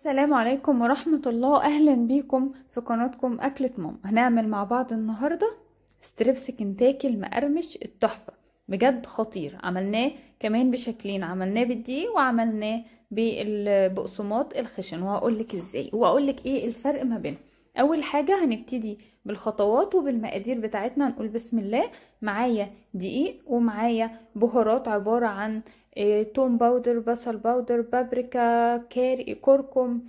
السلام عليكم ورحمة الله، أهلا بيكم في قناتكم أكلة ماما. هنعمل مع بعض النهاردة strips كنتاكي المقرمش التحفة، بجد خطير. عملناه كمان بشكلين، عملناه بالدقيق وعملناه بالبقسماط الخشن، وهقولك ازاي وهقولك ايه الفرق ما بينهم. اول حاجة هنبتدي بالخطوات وبالمقادير بتاعتنا. هنقول بسم الله. معايا دقيق ومعايا بهارات عبارة عن توم powder، بصل powder، بابريكا، كاري، كركم،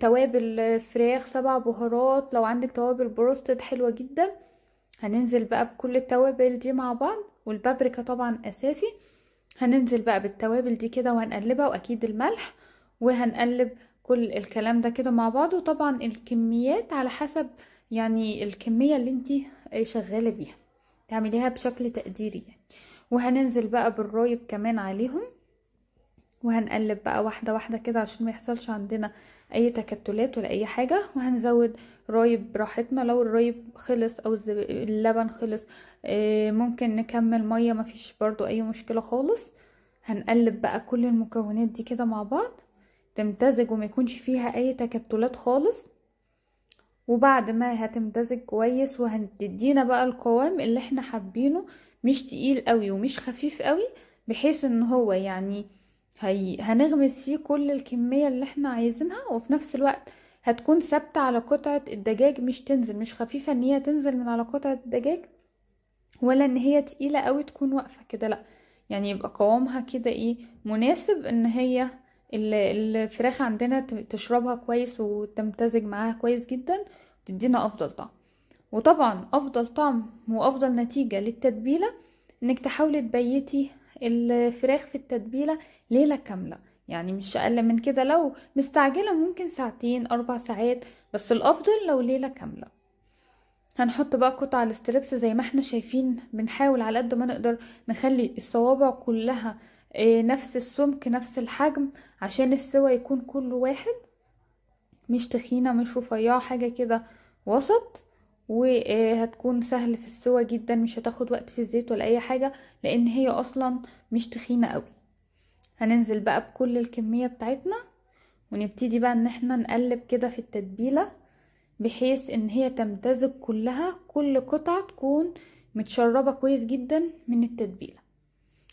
توابل فراخ، 7 بهارات. لو عندك توابل بروستد حلوة جدا. هننزل بقى بكل التوابل دي مع بعض، والبابريكا طبعا اساسي. هننزل بقى بالتوابل دي كده وهنقلبها، واكيد الملح، وهنقلب كل الكلام ده كده مع بعض. وطبعا الكميات على حسب يعني الكمية اللي انتي شغالة بيها، تعمليها بشكل تقديري يعني. وهننزل بقى بالرايب كمان عليهم، وهنقلب بقى واحدة واحدة كده عشان ما يحصلش عندنا اي تكتلات ولا اي حاجة. وهنزود رايب براحتنا، لو الرايب خلص او اللبن خلص ممكن نكمل مية، مفيش برضو اي مشكلة خالص. هنقلب بقى كل المكونات دي كده مع بعض تمتزج وما يكونش فيها اي تكتلات خالص. وبعد ما هتمتزج كويس وهتدينا بقى القوام اللي احنا حابينه، مش تقيل قوي ومش خفيف قوي، بحيث ان هو يعني هنغمس فيه كل الكمية اللي احنا عايزينها، وفي نفس الوقت هتكون ثابتة على قطعة الدجاج، مش تنزل، مش خفيفة ان هي تنزل من على قطعة الدجاج، ولا ان هي تقيلة قوي تكون واقفة كده، لا يعني يبقى قوامها كده ايه مناسب ان هي الفراخ عندنا تشربها كويس وتمتزج معاها كويس جدا، وتدينا افضل طعم. وطبعا افضل طعم وافضل نتيجة للتتبيلة انك تحاولي تبيتي الفراخ في التتبيلة ليلة كاملة، يعني مش اقل من كده. لو مستعجلة ممكن ساعتين 4 ساعات، بس الافضل لو ليلة كاملة. هنحط بقى قطع ال strips زي ما احنا شايفين، بنحاول على قد ما نقدر نخلي الصوابع كلها نفس السمك نفس الحجم عشان السوا يكون كله واحد، مش تخينة مش رفيعة، حاجة كده وسط. وهتكون سهل في السوا جدا، مش هتاخد وقت في الزيت ولا اي حاجة لان هي اصلا مش تخينة قوي. هننزل بقى بكل الكمية بتاعتنا، ونبتدي بقى ان احنا نقلب كده في التتبيلة بحيث ان هي تمتزج كلها، كل قطعة تكون متشربة كويس جدا من التتبيلة،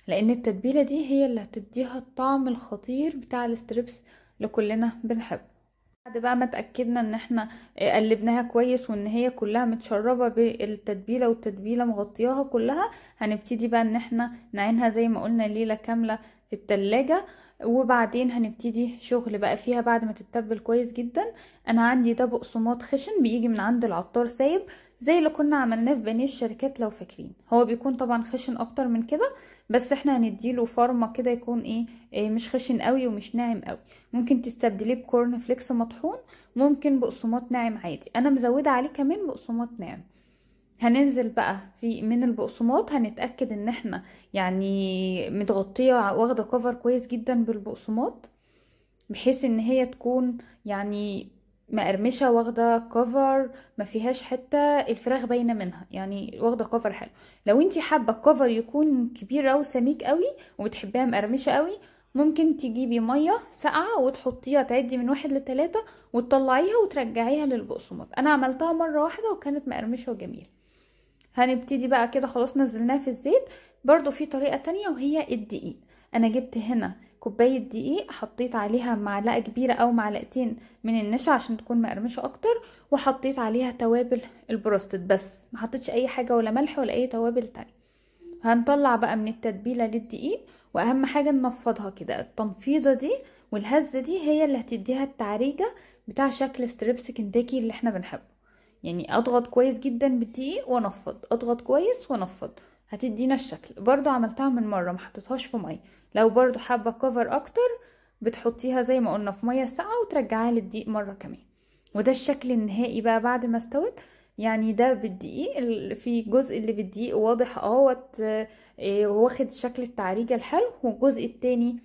لان التتبيلة دي هي اللي هتديها الطعم الخطير بتاع ال strips اللي كلنا بنحبه. بعد بقى ما اتاكدنا ان احنا قلبناها كويس وان هي كلها متشربه بالتتبيله والتتبيله مغطياها كلها، هنبتدي بقى ان احنا نعينها زي ما قلنا ليلة كاملة في التلاجة، وبعدين هنبتدي شغل بقى فيها بعد ما تتبل كويس جدا. انا عندي ده بقسماط خشن بيجي من عند العطار سايب، زي اللي كنا عملناه في بانيه الشركات لو فاكرين. هو بيكون طبعا خشن اكتر من كده، بس احنا هنديله فرمه كده يكون ايه مش خشن قوي ومش ناعم قوي. ممكن تستبدليه ب corn flakes مطحون، ممكن بقسماط ناعم عادي، انا مزوده عليه كمان بقسماط ناعم. هننزل بقى في من البقسماط، هنتاكد ان احنا يعني متغطيه واخده cover كويس جدا بالبقسماط، بحيث ان هي تكون يعني مقرمشه واخده cover، ما فيهاش حتة الفراخ باينة منها، يعني واخده cover حلو. لو انتي حابة ال cover يكون كبير او سميك قوي وبتحبيها مقرمشه قوي، ممكن تجيبي مية ساقعه وتحطيها، تعدي من 1 ل3 وتطلعيها وترجعيها للبقسماط. انا عملتها مرة واحدة وكانت مقرمشه وجميلة. هنبتدي بقى كده، خلاص نزلناها في الزيت. برضو في طريقه تانية وهي الدقيق. انا جبت هنا كوباية دقيق، حطيت عليها معلقه كبيرة او معلقتين من النشا عشان تكون مقرمشه اكتر، وحطيت عليها توابل البروستد بس، ما حطيتش اي حاجة ولا ملح ولا اي توابل تانية. هنطلع بقى من التتبيله للدقيق، واهم حاجة ننفضها كده. التنفيضه دي والهزه دي هي اللي هتديها التعريجه بتاع شكل strips كنتاكي اللي احنا بنحبه. يعني اضغط كويس جدا بالدقيق وانفض، اضغط كويس وانفض، هتدينا الشكل. برضو عملتها من مرة ما حطيتهاش في مية. لو برضو حابة cover اكتر بتحطيها زي ما قلنا في مية ساقعه وترجعيها للدقيق مرة كمان. وده الشكل النهائي بقى بعد ما استوت. يعني ده بالدقيق، في جزء اللي بالدقيق واضح اهوت واخد شكل التعريجه الحلو، والجزء التاني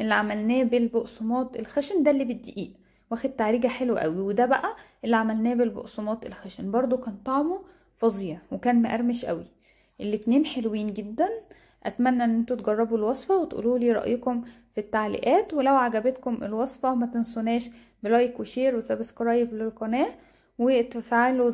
اللي عملناه بالبقسماط الخشن ده اللي بالدقيق واخد تعريجه حلوة قوي. وده بقى اللي عملناه بالبقسماط الخشن برضو كان طعمه فظيع وكان مقرمش قوي. الاتنين حلوين جدا. اتمنى ان انتوا تجربوا الوصفة وتقولوا لي رايكم في في التعليقات. ولو عجبتكم الوصفة ما تنسوناش ب like و share و subscribe للقناة، وتفعلوا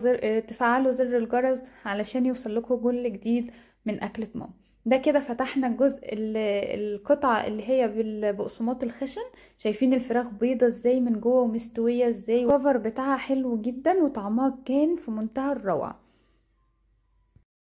زر الجرس علشان يوصل لكم كل جديد من أكلة ماما. ده كده فتحنا الجزء القطعة اللي هي بالبقسماط الخشن. شايفين الفراخ بيضة ازاي من جوه ومستوية ازاي، ال cover بتاعها حلو جدا وطعمها كان في منتهى الروعة.